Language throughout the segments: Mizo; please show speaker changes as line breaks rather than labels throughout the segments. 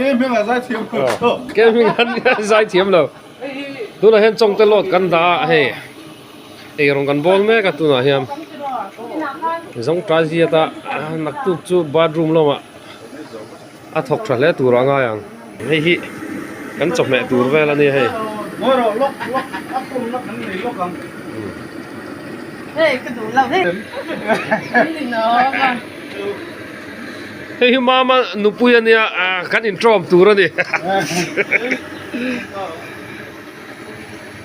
Ke hming a zaithiam lo chu.
Ke hming a zaithiam lo. Tunah hian chawngte load kan dah a hei eirawng kan bawl mek a tunah hian zawngtai ziat a naktuk chu bathroom lamah a thawk tha hle tur a ngai ang hei hi kan chawhmeh tur vel a nia hei. Hei hi mama nupui a nia kan intawm tur a ni.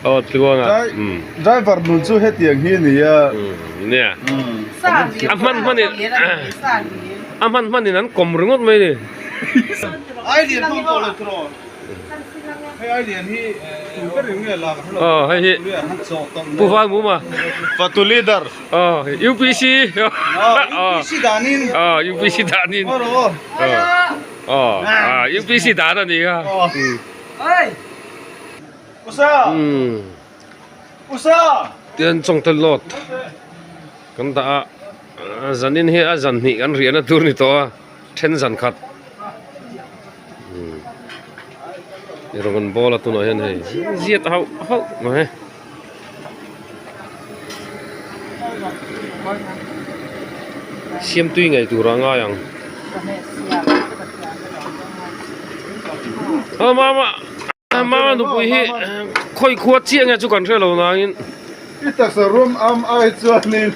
Aw tluanga.
Driver nun chu hetiang hi a ni a.
Nia. A hman hman in a hman hman in an kawm ringawt mai ni.
Ai lian hmang tawh lo tiraw. Hei ai lian hi tu ber in nge la ka hre lo.
Aw hei hi Pu Valmuma.
Fatu leader.
Aw UPC.
Aw UPC danin.
Aw UPC danin.
Aw
aw UPC dan a ni kha.
Usa. Usa.
Tian chawngte lot kan dah a zanin hi a zan hnih kan riahna tur ni tawh a then zan khat rawn bawl a tunah hian hei ziat hauh hauh mai. Siamtui ngei tur a ngai ang. Aw mama mama nupui hi khawi khua chiah nge chu kan hre lo nangin.
I taksa rum am ai chuanin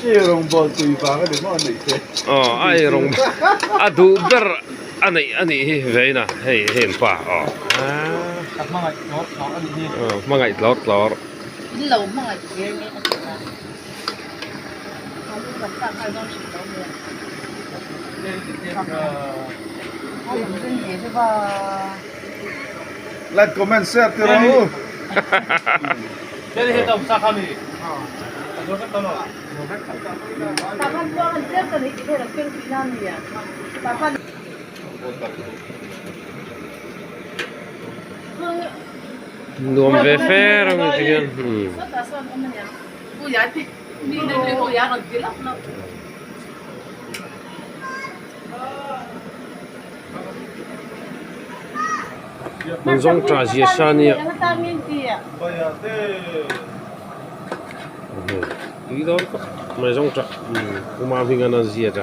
i rawngbâwl tui vang a ni maw a neih che.
Aw a ei rawng a duh ber a neih a nih hi veina hei hei an pa aw.
Ka hmangaih tlawr tlawr a nih hi.
Aw hmangaih tlawr tlawr.
In lo hmangaih ve nge a ti a.
Like comment share ti rawh u.
Nuam ve fe rang ti hian. Hmun zawng tah zia sa nia tui dawn khawp mai zawng tah kuma hming an zia ta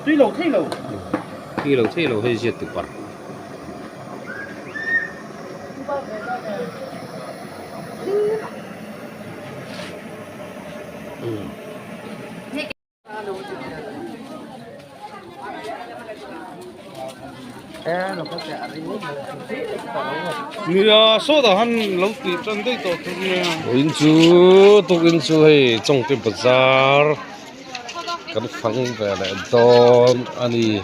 tui lo thei lo
tui lo thei lo hei ziat tu par.
Nia sawtah han lo tih tan daih tawh thung nia.
In chu tukin chu hei Chawngte bazar kan fang ve leh dawn a ni.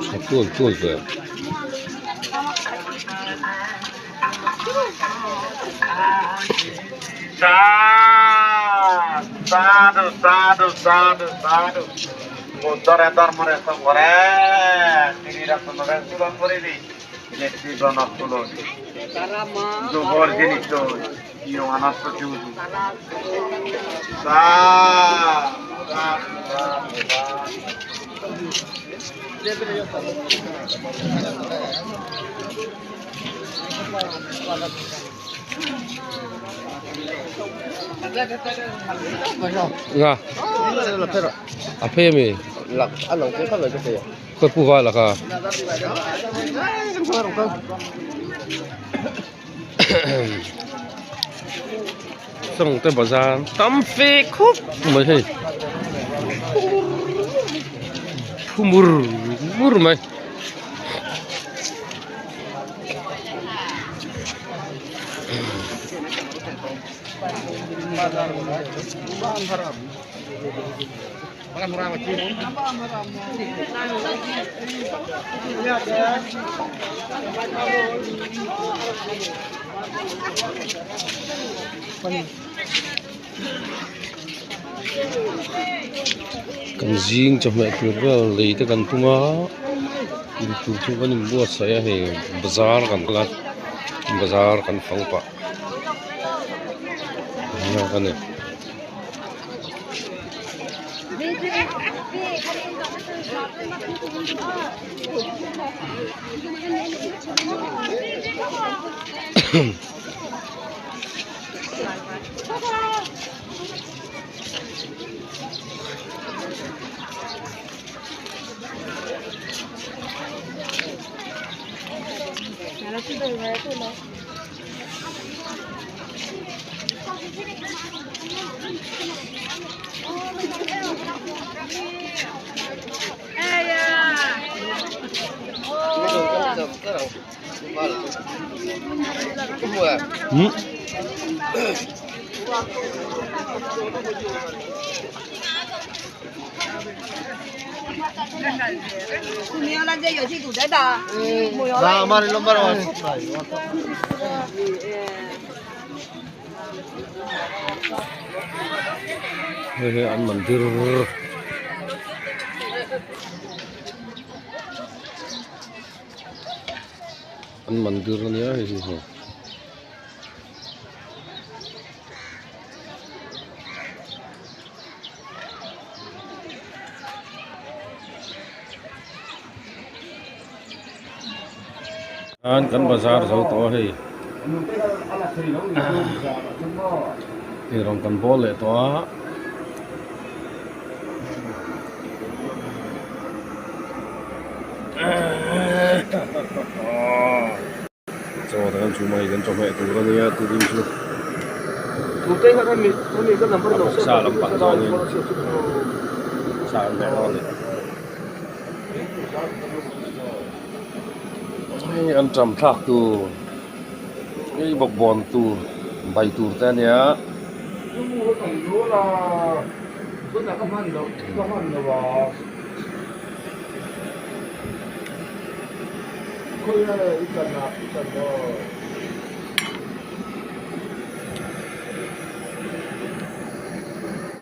Tha tual tual ve. Nga a phei ami khawi pu val a kha Chawngte bazar tam fe khawp mai hei thu mur mur mai. Kan zing chawhmeh tur vel lei te kan tum a in tur chu kan inbuatsaih a hei bazar kan kal a bazar kan fang pah a ni. Hei hi an mandir an mandir a nia hei hi hei. An kan bazar zo tawh a hei eirawng kan bawl leh tawh a. Chaw te kan chhum a hei kan chawhmeh tur a nia tukin chu a vawksa lampang zawngin sa an hmeh dawn a ni. Hei an ṭam thlak tur hei bawkbawn tur bai tur te a nia.